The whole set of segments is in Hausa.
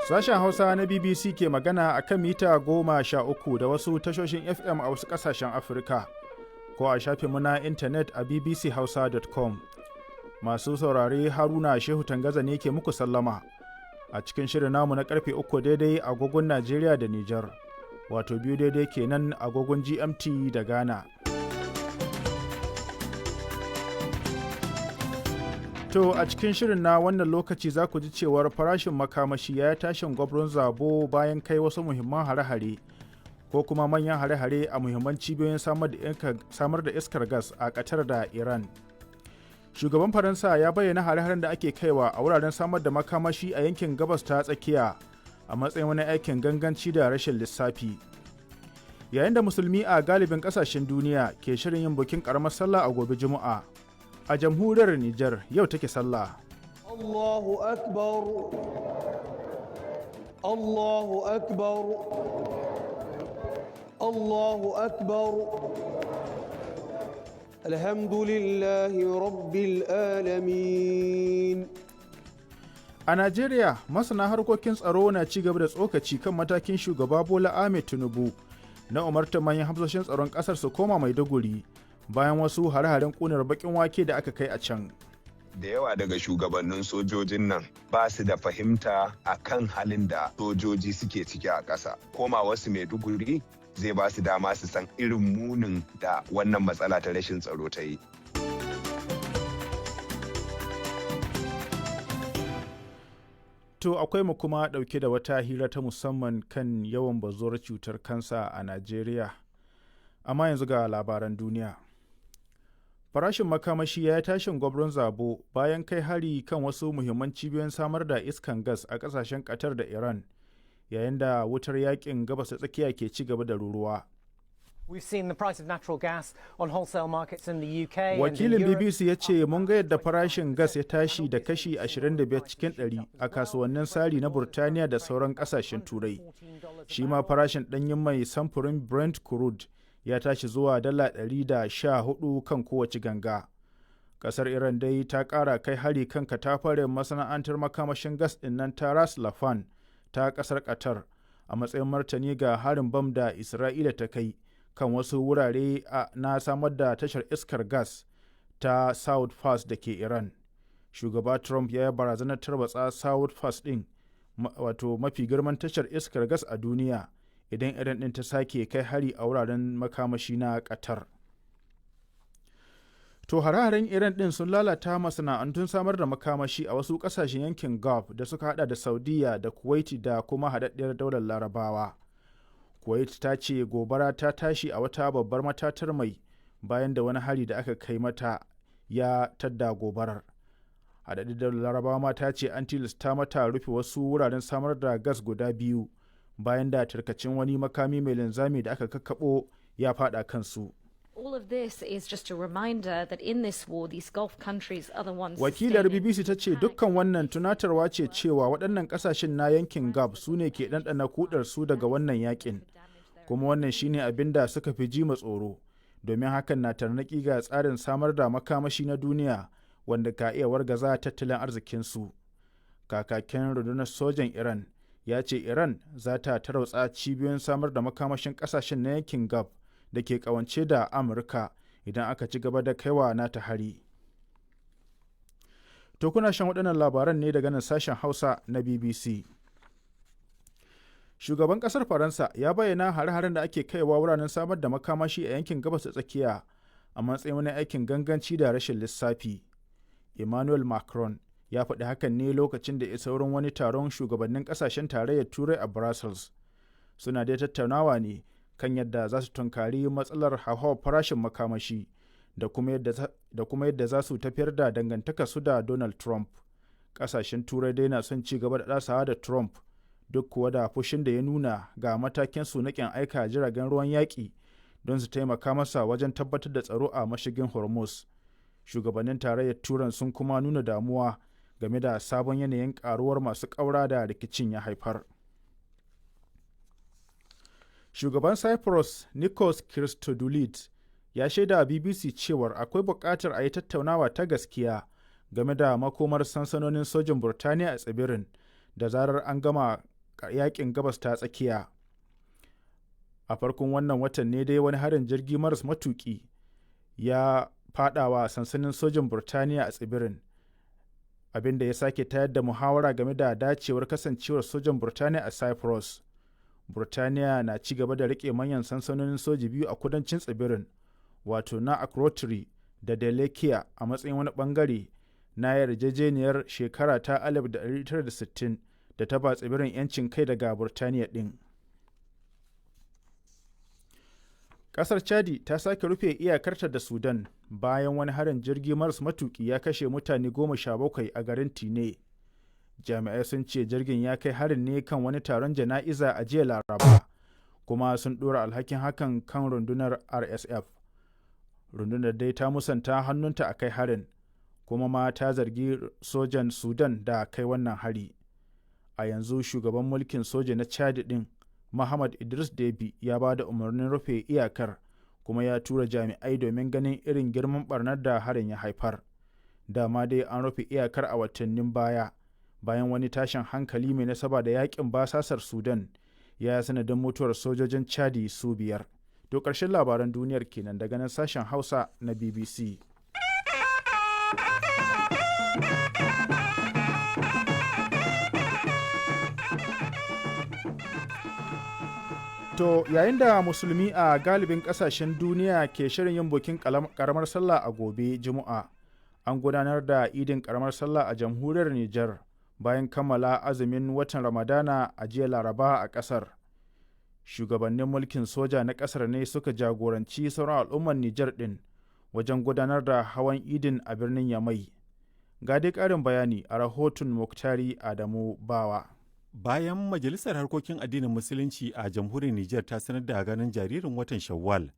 Sashen Hausa na BBC ke magana a kan mita 13 da wasu tashoshin FM a wasu ƙasashen Afirka, ko a shafinmu na intanet a bbchausa.com. Masu saurare, Haruna Shehu Tangaza ne ke muku sallama a cikin shirin namu na karfe 3 daidai agogon Najeriya da Nijar, wato 2 daidai kenan agogon GMT da Ghana. To a cikin shirin na wannan lokaci za ku ji cewar farashin makamashi ya tashin gwabron zabo bayan kai wasu muhimman hare-hare ko kuma manyan hare-hare a muhimman cibiyoyin samar da iskar gas a Qatar da Iran. Shugaban Faransa ya bayyana hare-haren da ake kaiwa a wuraren samar da makamashi a yankin Gabas ta Tsakiya a matsayin wani aikin ganganci da rashin lissafi. Yayin da musulmi a galibin kasashen duniya ke shirin yin bikin karamar sallah a gobe Juma'a, a jamhuriyar Nijar yau take sallah. Allahu akbar, Allahu akbar, Allahu akbar, alhamdulillahi rabbil alamin. A Najeriya, masana harkokin tsaro na ci gaba da tsokaci kan matakin shugaba Bola Ahmed Tinubu na umartar manyan hafsoshin tsaron ƙasar su koma Maiduguri bayan wasu hare-haren kunar bakin wake da aka kai a can. Da yawa daga shugabannin sojojin nan ba su da fahimta a kan halin da sojoji suke ciki a ƙasa. Koma wasu Maiduguri zai ba su dama su san irin munin da wannan matsala ta rashin tsaro ta yi. To akwai mu kuma ɗauke da wata hira ta musamman kan yawan bazuwar cutar kansa a Najeriya. Amma yanzu ga labaran duniya. Farashin makamashi ya yi tashin gwabron zabo bayan kai hari kan wasu muhimman cibiyoyin samar da iskan gas a kasashen Qatar da Iran, yayin da wutar yakin Gabas ta Tsakiya ke ci gaba da ruruwa. We've seen the price of natural gas on wholesale markets in the UK and in Wakilin Europe. BBC ya ce mun ga yadda farashin gas ya tashi da kashi 25 cikin 100 a kasuwannin sari na Burtaniya da sauran kasashen Turai. Shi ma farashin ɗanyen mai samfurin Brent crude ya tashi zuwa dala 114 kan kowace ganga. Kasar Iran dai ta ƙara kai hari kan katafaren masana'antar makamashin gas ɗin nan ta Ras Lafan ta ƙasar Qatar a matsayin martani ga harin bam da Isra'ila ta kai kan wasu wurare na samar da tashar iskar gas ta South Pass da ke Iran. Shugaba Trump ya yi barazanar tarwatsa South Pass ɗin, wato mafi girman tashar iskar gas a duniya, idan Iran ɗin ta sake kai hari a wuraren makamashi na Qatar. To hare-haren Iran ɗin sun lalata masana'antun samar da makamashi a wasu ƙasashen yankin Gulf da suka hada da Saudiya da Kuwait da kuma haɗaɗɗiyar daular Larabawa. Kuwait ta ce gobara ta tashi a wata babbar matatar mai bayan da wani hari da aka kai mata ya tadda gobarar. Haɗaɗɗiyar daular Larabawa ma ta ce an tilasta mata rufe wasu wuraren samar da gas guda biyu bayan da tarkacin wani makami mai linzami da aka kakkaɓo ya faɗa kansu. All of this is just a reminder that in this war, these Gulf countries are the ones Wakilar sustaining BBC ta ce dukkan wannan tunatarwa ce cewa waɗannan ƙasashen na yankin Gulf su ne ke ɗanɗana kudar su daga wannan yakin. Kuma wannan shine abin da suka fi ji tsoro, domin hakan na tarnaƙi ga tsarin samar da makamashi na duniya wanda ka iya wargaza tattalin arzikinsu. Kakakin rundunar sojan Iran ya ce Iran za ta tarwatsa cibiyoyin samar da makamashin ƙasashen na yankin Gulf da ke ƙawance da Amurka idan aka ci gaba da kaiwa nata hari. To kuna shan waɗannan labaran ne daga nan sashen Hausa na BBC. Shugaban ƙasar Faransa ya bayyana hare-haren da ake kaiwa wuraren samar da makamashi a yankin Gabas ta Tsakiya a matsayin wani aikin ganganci da rashin lissafi. Emmanuel Macron ya faɗi hakan ne lokacin da ya saurin wani taron shugabannin ƙasashen tarayyar Turai a Brussels. Suna dai tattaunawa ne kan yadda za su tunkari matsalar hauhawar farashin makamashi da kuma yadda za su tafiyar da dangantaka su da Donald Trump. Ƙasashen Turai dai na son ci gaba da ɗasawa da Trump duk kuwa da fushin da ya nuna ga matakin su na ƙin aika jiragen ruwan yaƙi don su taimaka masa wajen tabbatar da tsaro a mashigin Hormuz. Shugabannin tarayyar Turan sun kuma nuna damuwa game da sabon yanayin karuwar masu ƙaura da rikicin ya haifar. Shugaban Cyprus Nikos Christodoulides ya shaida a BBC cewar akwai buƙatar a yi tattaunawa ta gaskiya game da makomar sansanonin sojin Burtaniya a tsibirin da zarar an gama yakin Gabas ta Tsakiya. A farkon wannan watan ne dai wani harin jirgi maras matuki ya fadawa sansanin sojin Burtaniya a tsibirin, abin da ya sake tayar da muhawara game da dacewar kasancewar sojan Burtaniya a Cyprus. Burtaniya na ci gaba da rike manyan sansanonin soji biyu a kudancin tsibirin, wato na Akrotiri da Delekiya, a matsayin wani bangare na yarjejeniyar shekara ta 1960 da ta ba tsibirin 'yancin kai daga Burtaniya ɗin. Ƙasar Chadi ta sake rufe iyakarta da Sudan bayan wani harin jirgi maras matuƙi ya kashe mutane 17 a garin Tine. Jami'ai sun ce jirgin ya kai harin ne kan wani taron jana'iza a jiya Laraba, kuma sun ɗora alhakin hakan kan rundunar RSF. Rundunar dai ta musanta hannunta a kai harin, kuma ma ta zargi sojan Sudan da kai wannan hari. A yanzu shugaban mulkin soja na Chad ɗin, Muhammad Idris Deby, ya ba da umarnin rufe iyakar kuma ya tura jami'ai domin ganin irin girman barnar da harin ya haifar. Dama dai an rufe iyakar a watannin baya bayan wani tashin hankali mai nasaba da yakin basasar Sudan ya sanadin mutuwar sojojin Chadi su 5. To, ƙarshen labaran duniyar kenan daga nan sashen Hausa na BBC. To, yayin da musulmi a galibin kasashen duniya ke shirin yin bukin karamar sallah a gobe Juma'a, an gudanar da idin karamar sallah a jamhuriyar Nijar bayan kammala azumin watan Ramadana a jiya Laraba a kasar. Shugabannin mulkin soja na kasar ne suka jagoranci sauran al'ummar Nijar din wajen gudanar da hawan idin a birnin Yamai. Ga dai ƙarin bayani a rahoton Muktari Adamu Bawa. Bayan Majalisar Harkokin Addinin Musulunci a Jamhuriyar Nijar ta sanar da ganin jaririn watan Shawwal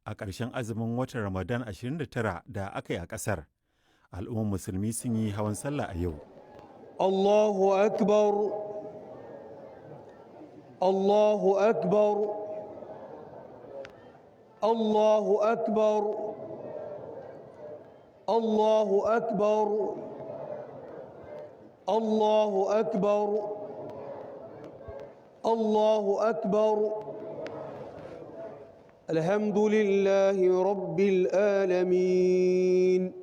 a ƙarshen azumin watan Ramadan 29 da aka yi a ƙasar, al'ummar musulmi sun yi hawan sallah a yau. Allahu akbar, Allahu akbar, Allahu akbar, Allahu akbar, Allahu akbar, الله أكبر، الحمد لله رب العالمين.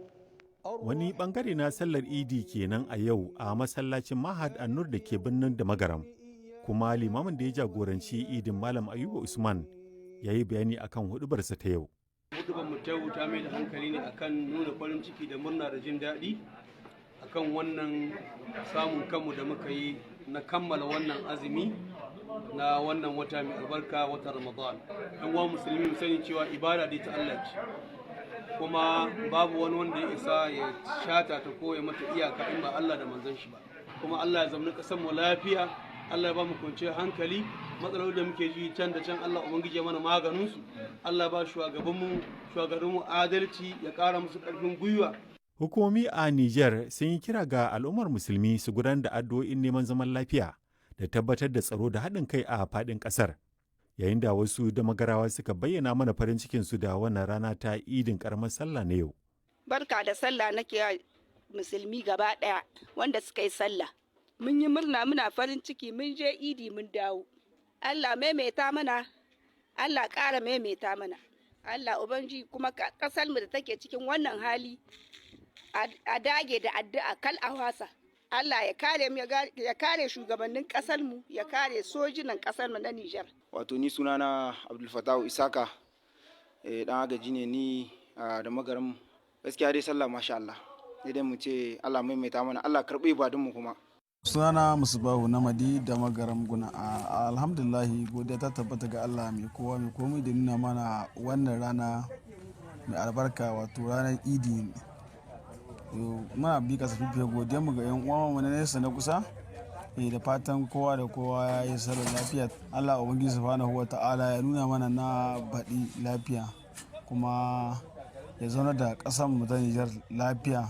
Wani bangare na sallar Idi kenan a yau a masallacin Mahad Annur da ke birnin da Magaram. Kuma limamin da ya jagoranci idin, Malam Ayuba Usman, ya yi bayani akan hudubarsa ta yau. Hudubar mu ta ta mai da hankali ne akan nuna farin ciki da murna da jin daɗi akan wannan samun kanmu da muka yi na kammala wannan azumi na wannan wata mai albarka, watan Ramadan. Yan uwa musulmi, mu sani cewa ibada dai ta Allah ce, kuma babu wani wanda ya isa ya shata ta ko ya mata iyaka in ba Allah da manzon shi ba. Kuma Allah ya zamni kasar mu lafiya, Allah ya ba mu kwanciyar hankali. Matsaloli da muke ji can da can, Allah ubangiji ya mana maganin su. Allah ba shugabanmu adalci, ya kara musu karfin gwiwa. Hukumomi a Nijar sun yi kira ga al'ummar musulmi su gudanar da addu'o'in neman zaman lafiya da tabbatar da tsaro da haɗin kai a faɗin ƙasar. Yayin da wasu damagarawa suka bayyana mana farin cikinsu da wannan rana ta idin ƙaramar sallah na yau. Barka da sallah nake musulmi gaba ɗaya wanda suka yi sallah. Mun yi murna, muna farin ciki, mun je idi mun dawo. Allah maimaita mana, Allah ƙara maimaita mana. Allah Ubangiji, kuma ƙasar mu da take cikin wannan hali, a dage da addu'a, kal a wasa. Allah ya kare mu, ya kare shugabannin kasar mu, ya kare sojinan kasar mu na Nijar. Wato ni sunana Abdul Fattah Isaka, dan agaji ne ni da Magaram. Gaskiya dai sallah masha Allah. Sai dai mu ce Allah maimaita mana, Allah karɓi ibadun mu kuma. Sunana Musubahu Namadi da Magaram Guna. Alhamdulillahi, godiya ta tabbata ga Allah mai kowa mai komai da nuna mana wannan rana mai albarka, wato ranar idi. Muna bika safifiyar godiyar mu ga yan uwa mu na nesa na kusa, da fatan kowa da kowa ya yi sallar lafiya. Allah ubangiji subhanahu wa ta'ala ya nuna mana na baɗi lafiya, kuma ya zauna da ƙasar mu ta Nijar lafiya.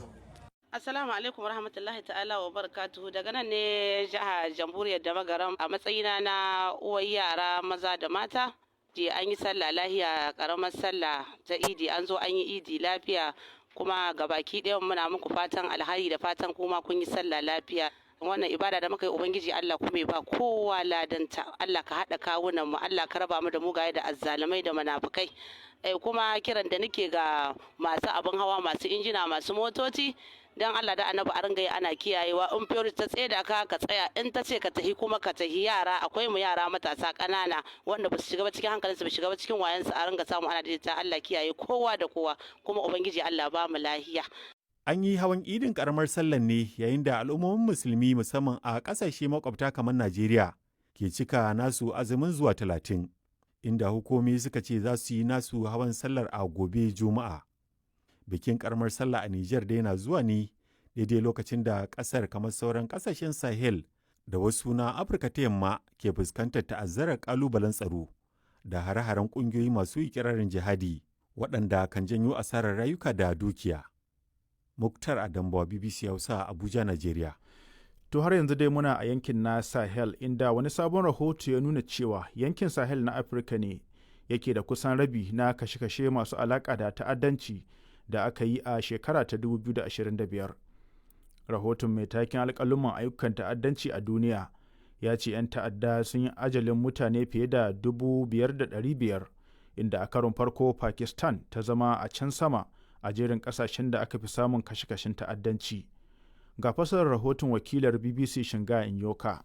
Assalamu alaikum warahmatullahi ta'ala wa barakatuhu. Daga nan ne jiha jamhuriyar da Magaram, a matsayina na uwar yara maza da mata. Je an yi sallah lahiya, karamar sallah ta idi, an zo an yi idi lafiya. Kuma gabaki ɗayan muna muku fatan alheri da fatan kuma kun yi sallah lafiya. Wannan ibada da muka yi, Ubangiji Allah kuma ya ba kowa ladanta. Allah ka haɗa kawunan mu, Allah ka raba mu da mugaye da azzalumai da munafukai. Kuma kiran da nake ga masu abin hawa, masu injina, masu motoci, dan Allah da Annabi a ringa yi ana kiyayewa. In fiyor ta tseda ka, ka tsaya. In ta ce ka tahi kuma ka tahi. Yara akwai mu, yara matasa ƙanana wanda ba su shiga ba cikin hankalinsu, ba shiga ba cikin wayansu, a ringa samu ana daidaita. Allah kiyaye kowa da kowa, kuma Ubangiji Allah ba mu lahiya. An yi hawan idin karamar sallar ne yayin da al'ummomin musulmi, musamman a ƙasashe makwabta kamar Najeriya, ke cika nasu azumin zuwa 30, inda hukumi suka ce za su yi nasu hawan sallar a gobe Juma'a. Bikin karamar sallah a Nijar dai na zuwa ne daidai lokacin da ƙasar, kamar sauran ƙasashen Sahel da wasu na Afirka ta Yamma, ke fuskantar ta'azzarar ƙalubalen tsaro da hare-haren ƙungiyoyi masu ikirarin jihadi waɗanda kan janyo asarar rayuka da dukiya. Muktar Adambawa, BBC Hausa, Abuja, Najeriya. To har yanzu dai muna a yankin na Sahel, inda wani sabon rahoto ya nuna cewa yankin Sahel na Afirka ne yake da kusan rabi na kashe-kashe masu alaƙa da ta'addanci da aka yi a shekara ta 2025. Rahoton mai taken alƙaluman ayyukan ta'addanci a duniya ya ce 'yan ta'adda sun yi ajalin mutane fiye da 5,500, inda a karon farko Pakistan ta zama a can sama a jerin kasashen da aka fi samun kashe-kashen ta'addanci. Ga fasarar rahoton wakilar BBC Shinga Inyoka.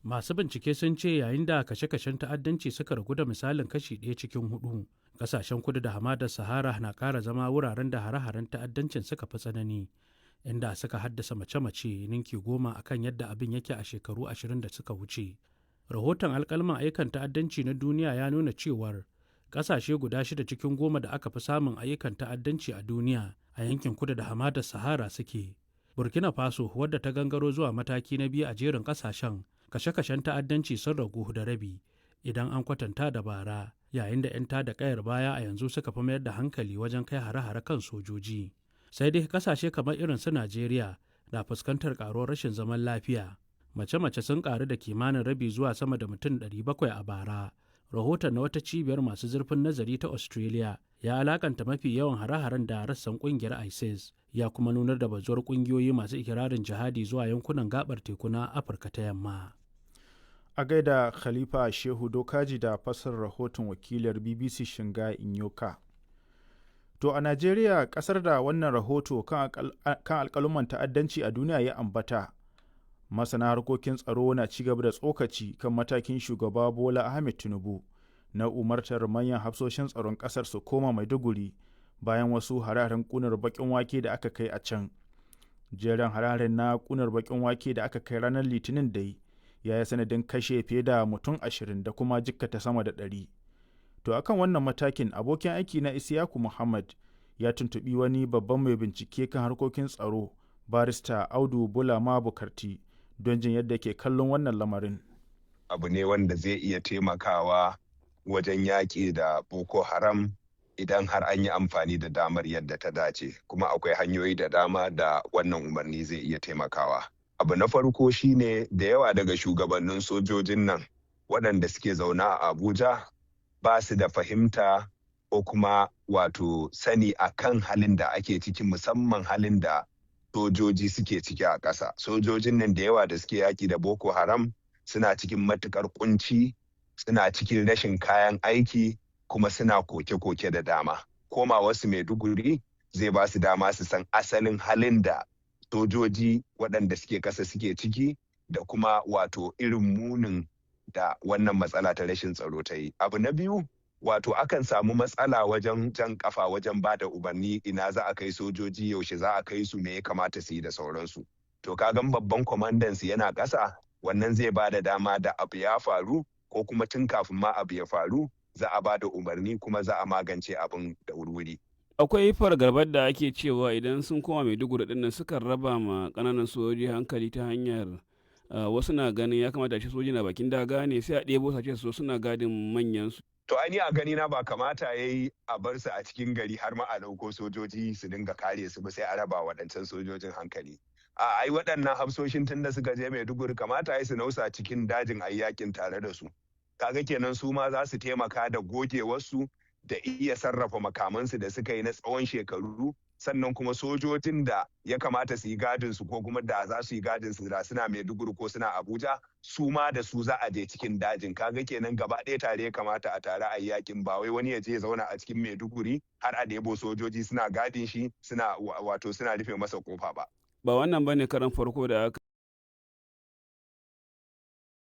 Masu bincike sun ce yayin da kashe-kashen ta'addanci suka ragu da misalin kashi ɗaya cikin hudu, kasashen kudu da hamadar Sahara na ƙara zama wuraren da hare-haren ta'addancin suka fi tsanani, inda suka haddasa mace-mace ninki 10 akan yadda abin yake a shekaru 20 da suka wuce. Rahoton alkalman ayyukan ta'addanci na duniya ya nuna cewar kasashe guda shida cikin 10 da aka fi samun ayyukan ta'addanci a duniya a yankin kudu da hamadar Sahara suke. Burkina Faso, wadda ta gangaro zuwa mataki na biyu a jerin kasashen, kashe-kashen ta'addanci sun ragu da rabi idan an kwatanta da bara, yayin da 'yan tada kayar baya a yanzu suka fi mayar da hankali wajen kai hare-hare kan sojoji. Sai dai kasashe kamar irin su Najeriya na fuskantar karuwar rashin zaman lafiya. Mace-mace sun karu da kimanin rabi zuwa sama da mutum 700 a bara. Rahoton na wata cibiyar masu zurfin nazari ta Australia ya alakanta mafi yawan hare-haren da rassan kungiyar ISIS, ya kuma nunar da bazuwar kungiyoyi masu ikirarin jihadi zuwa yankunan gabar teku na Afirka ta Yamma. A gaida Khalifa Shehu Dokaji da fasar rahoton wakilar BBC Shinga Inyoka. To a Najeriya, kasar da wannan rahoto kan alkaluman ta'addanci a duniya ya ambata, masana harkokin tsaro na ci gaba da tsokaci kan matakin shugaba Bola Ahmed Tinubu na umartar manyan hafsoshin tsaron kasar su koma Maiduguri bayan wasu hararen kunar bakin wake da aka kai a can. Jerin hararen na kunar bakin wake da aka kai ranar Litinin dai ya yi sanadin kashe fiye da mutum 20 da kuma jikkata sama da 100. To akan wannan matakin, abokin aiki na Isiyaku Muhammad ya tuntubi wani babban mai bincike kan harkokin tsaro, Barista Audu Bulama Bukarti, don jin yadda ke kallon wannan lamarin. Abu ne wanda zai iya taimakawa wajen yaƙi da Boko Haram idan har an yi amfani da damar yadda ta dace, kuma akwai hanyoyi da dama da wannan umarni zai iya taimakawa. Abu na farko shine da yawa daga shugabannin sojojin nan waɗanda suke zaune a Abuja ba su da fahimta ko kuma wato sani akan halin da ake ciki, musamman halin da sojoji suke ciki a ƙasa. Sojojin nan da yawa da suke yaƙi da Boko Haram suna cikin matuƙar kunci, suna cikin rashin kayan aiki, kuma suna koke-koke da dama. Koma wasu Maiduguri zai ba su dama su san asalin halin da sojoji waɗanda suke ƙasa suke ciki da kuma wato irin munin da wannan matsala ta rashin tsaro ta yi. Abu na biyu, wato akan samu matsala wajen jan kafa wajen ba da umarni, ina za a kai sojoji, yaushe za a kai su, me ya kamata su yi da sauransu. To kagan babban kwamandan su yana ƙasa, wannan zai ba da dama da abu ya faru ko kuma tun kafin ma abu ya faru za a ba da umarni, kuma za a magance abin da wurwuri. Akwai fargabar da ake cewa idan sun koma Maiduguri dinnan, sukan raba ma kananan sojoji hankali ta hanyar wasu na ganin ya kamata shi soji na bakin daga ne, sai a ɗebo sace su suna gadin manyan su. To ai ni a gani na ba kamata yayi a bar su a cikin gari har ma a ɗauko sojoji su dinga kare su ba, sai a raba waɗancan sojojin hankali. A ai waɗannan hafsoshin tun da suka je Maiduguri kamata ai su nausa cikin dajin ayi yakin tare da su. Kaga kenan su ma za su taimaka da gogewarsu da iya sarrafa makamansu da suka yi na tsawon shekaru. Sannan kuma sojojin da ya kamata su yi gadin su, ko kuma da za su yi gadin su da suna Maiduguri ko suna Abuja, su ma da su za a je cikin dajin. Kaga kenan gaba ɗaya tare ya kamata a tare a yi yakin, ba wai wani ya je ya zauna a cikin Maiduguri har a ɗebo sojoji suna gadin shi, suna wato suna rufe masa kofa ba. Ba wannan bane karan farko da aka